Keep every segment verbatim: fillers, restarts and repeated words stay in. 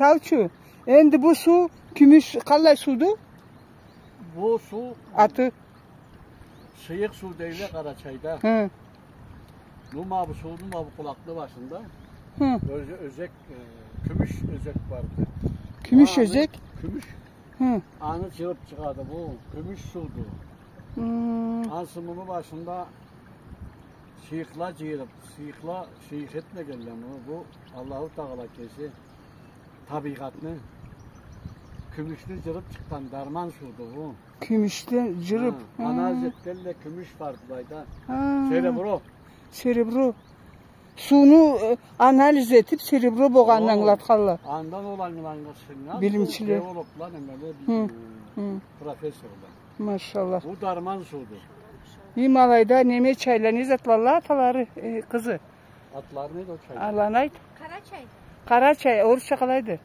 Сау чу. Энди бу суу кюмюш, къаллай сууду? Бу суу аты? Шыйыкъ суу дейле Къарачайда. Хы. Бу ма бу сууну ма бу къулакъны башында. Хы. Ёзе-, ёзек, э, кюмюш ёзек барды. Кюмюш ёзек? Кюмюш. Хы. Аны чыгъып чыгъады бу. Кюмюш сууду. Хы. Ансы муну башында шыйыкъла жыйылып, шыйыкъла шыйыкъ этмегенле муну. Бу Аллаху Тагъала кеси табийгъатны, кюмюшню жырып чыкъгъан дарман сууду бу. Кюмюшден жырып. Хы, анализ этгенле кюмюш барды былайда. Хы. Серебро. Серебро. Сууну, э, анализ этип, серебро болгъанын ангылатханла. Андан ол ангылангъан билимчиле. Геологла, немеле, профессорла. Машаллах. Бу дарман сууду. Ма алайда неме чайла, не затла, аталары, э, къызы. Атлары неди ол чайны? Аланы айт. Къара чай. Къара чай, орусча къалайды?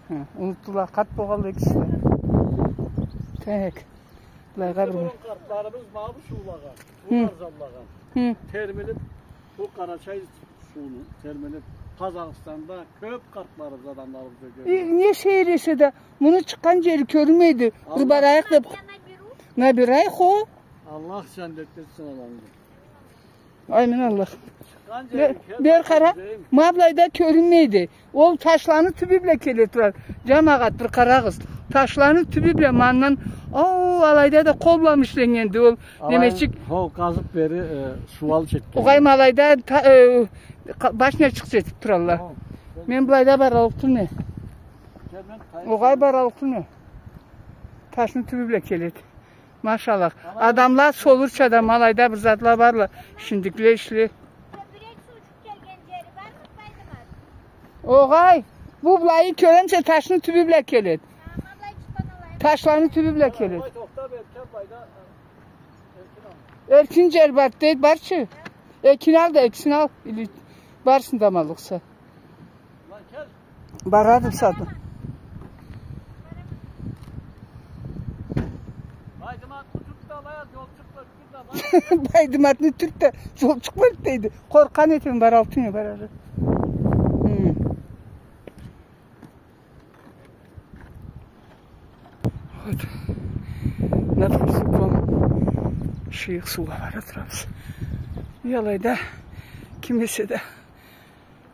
Хы, унутдула, къарт болгъанла экиси да. Так. Былайгъа бир. Бизде къартларыбыз ма бу суулагъа, бу арзанлагъа. Хы. Термилип, бу Къарачай сууну термилип, Къазахстанда кёп къартларыбыз, адамларыбыз ёлген. Э, не сейир эсе да, муну чыкъгъан жери кёрюнмейди. Бир барайыкъ деп. Набирай хо. Аллах жаннетде этсин аланы. Амин, Аллах. Бер, бер къара. Ма былайда кёрюнмейди. Ол ташланы тюбю бла келе турады. Жамагъат, бир къарагъыз. Ташланы тюбю бла мандан, оу, алайда да къол бла ишленнгенди ол. Немечик. Хо, къазып бери, э, суу алып кетген. Огъай, ма алайда та-, э, къа-, башнячыкъ этип туралла. Хо. Мен былайда бараллыкъ тюлме. Огъай, бараллыкъ тюлме. Ташны тюбю бла келеди. Машаллах. Адамла солурча да, ма алайда бир затла барла. Шиндикле ишле. Огъай, бу былайы кёремисе, ташны тюбю бла келеди. Ташланы тюбю бла келеди. Эркин жер бар дейди, барчы. Экин ал да, экисин ал. Или барысын да ма аллыкъса. Барады сатып. Байдыматны тюрт да, жолчукъ бар, тюрт да, Байдыматны тюрт да, жолчукъ бар дейди. Къоркъгъан этеме, бараллыкъ тюлме, барады. Хы. Вот. Над Хурзуком шыйыкъ суугъа бара турабыз. Ма алайда ким эсе да,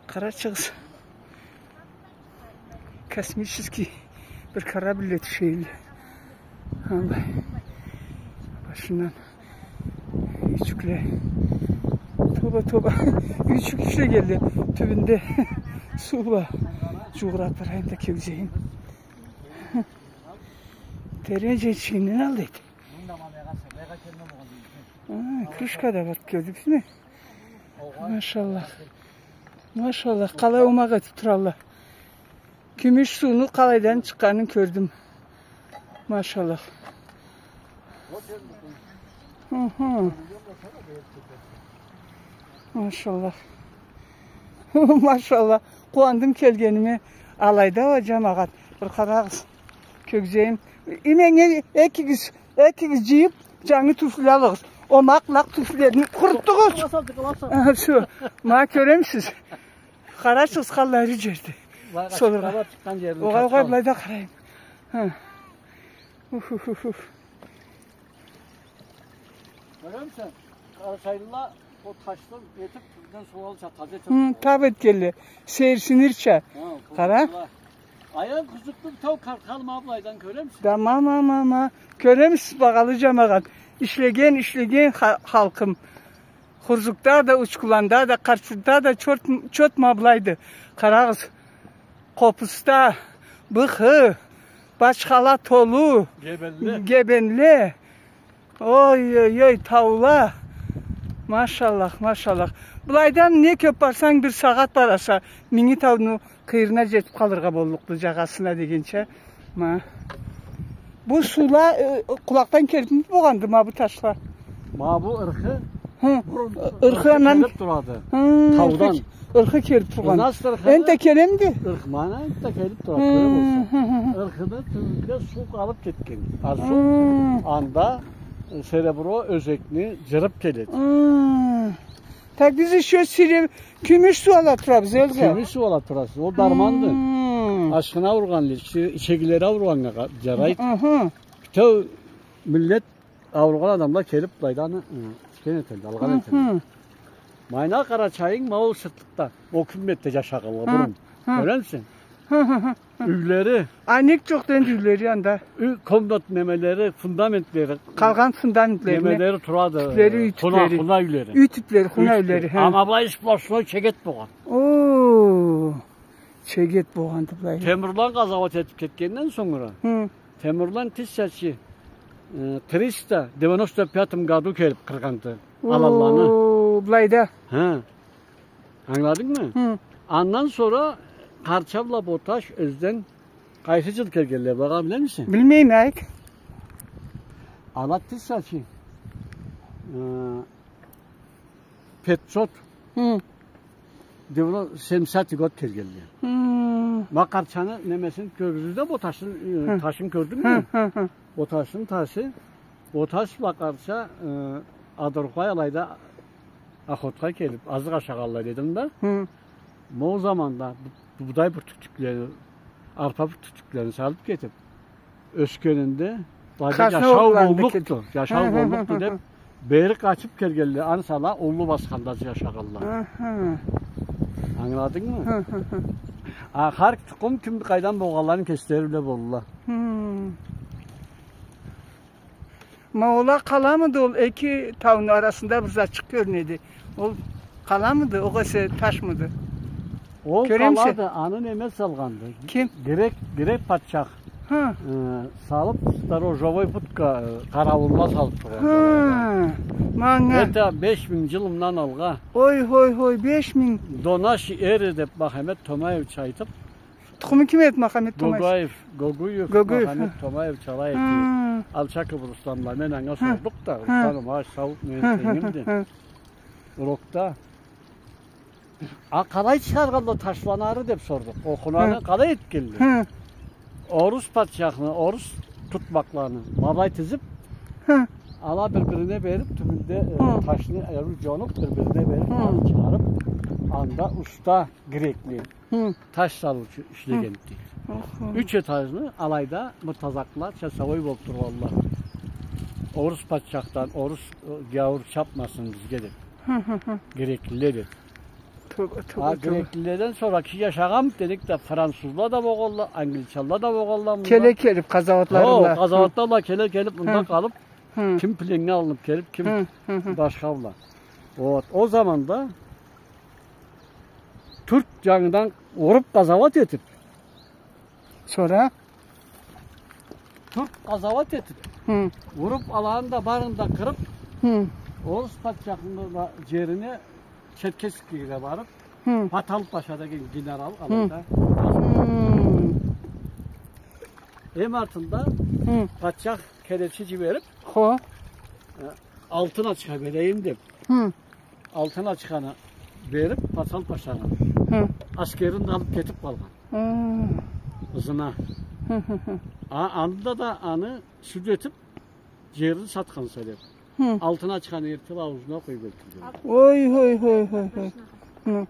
къарачыгъыз. Космический бир корабль тюшеди. Аллай. Башындан. Юйчюкле. Тоба, тоба. Юйчюк ишлегенле. Тюбюнде суу бар. Жуугъурап барайым да кёзейим. Терен жейчигинден ал дейди. А, кружка да бар, кёрдюгюзмю? Машаллах. Машаллах, къалай омакъ этип туралла. Кюмюш сууну къалайдан чыкъгъанын кёрдюм. Машаллах. Хы-хы. Машаллах. Машаллах. Къууандым келгениме. Алайда уа, жамагъат. Бир къарагъыз. Кёзейим. Именнге экигиз, экигиз жыйып, жангы туфли алыгъыз. Омакъ-лакъ туфлилерини къурутдугъуз. Ха, шу. Ма кёремисиз? Къарачыгъыз къаллай ариу жерди. Огъай, огъай, былайда къарайым. Ха. Уф, уф, уф, уф. Кёремисе? Къарачайлыла ол ташдан этип, тюбюнден суу алып, таза этип. Хы, тап этгенле. Сейирсинирча. Ха, къара. Аян Хурзукну тау къарт халы ма былайдан кёремисе? Да, ма, ма, ма, ма. Кёремисиз, багъалы жамагъат. Ишлеген, ишлеген ха-, халкъым. Хурзукда да, Учкуланда да, Къарчукда да чот, чот ма былайды. Къарагъыз. Къопуста, быхы, бачхала толу, гебенле. Гебенле. Ой, ой, ой, таула. Машаллах, машаллах. Былайдан не кёп барсанг, бир сагъат бараса, Минги тауну къыйырына жетип къалыргъа боллукъду, жагъасына дегенча. Ма. Бу суула, э, къулакъдан келипми болгъанды, ма бу ташла? Ма бу ырхы. Хы. Бурун ырхы андан келип турады. Хы, таудан. Ырхы келип тургъан. Значит, ырхыны... Энтта келемиди? Ырхы, ма, энтта келип турады, кёре болса. Хы, хы, хы. Ырхыны тюбюнде суу къалып кетген. А суу анда, э, Серебро ёзекни жырып келеди. Хы. Так биз ещё сире-, кюмюш суу ала турабыз, Эльза. Кюмюш суу ала турасыз. Ол дарманды. Хм. Ашхыны ауругъанла, ичи-, ичегилери ауругъаннга къа-, джарайды. Аха. Бютеу миллет, ауругъан адамла келиб былайда аны, ы, ичген этелле, алгъан этелле. Хы, хы. Майна Къарачайын ма ол сыртлыкъда, ол кюнмекде джашагъанла бурун. Хы. Кёремисен? Хы, хы, хы. Юйлери. А нек джокъду энди юйлери анда? Юй, комнат немелери, фундаментлери. Къалгъан фундаментлери. Немелери турады. Тюплери, юй тюплери. Хуна, хуна юйлери. Юй тюплери, хуна юйлери, хы. Ама былай сплошной чегет болгъан. О, чегет болгъанды былай. Темурлан къазауат этиб кетгенден сонгра. Хы. Темурлан тысяча, э, триста девяносто пятом году келиб къыргъанды аланланы. О, былайда. Хы. Ангыладынгмы? Хы. Андан сора Къарча бла Боташ ёзден къайсы джыл келгенле, багъа билемисе? Билмейме, айт. Ала тысяча, э, пятьсот. Хы. Девяносто, семидесятый год келгенле. Хы. Ма Къарчаны немесин кёргюзюрде, Боташны, э, хы, ташын кёрдюнгмю? Хы, хы, хы. Боташны ташы, Боташ бла Къарча, э, Адыркъуай алайда охотагъа келиб, азыкъ ашагъанла дедим да. Хы. Ма ол заманда бу-, бугъдай бюртюкчюклени, арпа бюртюкчюклени салыб кетиб, ёсгенинде, былайда джашау боллукъду, джашау боллукъду деб, бери къачыб келгенле, ансы ала Уллу Басханда джашагъанла. Аха. Ангыладынгмы? Хы, хы, хы. А, хар тукъум ким къайдан болгъанларын кеслери биле болурла. Хы. Ма ол къаламыды, ол эки тауну арасында бир затчыкъ кёрюнеди. Ол къаламыды, огъесе ташмыды? Ол къалады, аны неме салгъанды. Ким? Грек, грек патчах. Хы. Э, салыб, сторожевой будка, э, къарауула салыб тургъанды. Хы, манга. Это беш минг джыл мындан алгъа. Ой, ой, ой, беш минг. До нашей эры деб Махамет Томаевич айтыб, Тукъуму ким эди Махамет Томаевич? Гогуев, Гогуев, Гогуев, Махамет Томаевич алай эди. Хы. Алчаков Руслан бла мен анга сордукъ да, Руслан, ма сау, мени тенгимди. Урокда. А къалай чыгъаргъанла ташланы ары деб сордукъ. Ол хунаны къалай этгенле? Хы. Орус патчахны, орус тутмакъланы ма былай тизиб, ала бир-бирине бериб, тюбюнде, э, ташны ары джонуб, бир-бирине бериб, аны чыгъарыб, анда уста грекли. Хы. Таш салыучу ишлеген дейди. Охо. Юч этажны алайда муртазакъла часовой болуб тургъанла. Орус патчахдан, орус, э, гяуур чабмасын бизге деб. Хы, хы, хы. Греклиле деб. Тоба, тоба, тоба. А греклиледен сора киши джашагъан дедик да, французла да болгъанла, англичанла да болгъанла мында. Келе келиб къазауатла бла. Хо, къазауатла бла келе келиб мында къалыб, ким пленнге алыныб келиб, ким башха бла. Вот, ол заманда Тюрк джангыдан уруб къазауат этиб. Сора? Тюрк къазауат этиб. Хы. Уруб, аланы да барын да къырыб, хы, орус патчахны да джерине, Черкесскеге барыб, хы, Патал Паша деген генерал, хы, алайда. Хы. Эм артында, хы, патчах келечи джибериб, хо, э, алтын ачха берейим деб. Хы. Алтын ачханы бериб, Патал Пашаны, хы, аскерин да алыб кетиб къалгъан. Хы. Ызына. Хы, хы, хы. А, анда да аны сюд этиб, джерин сатхан себеб. Хы. Алтын ачханы эртиб ауузуна къоюб ёлтюрген. Ой, ой, ой, ой, ой. Хы.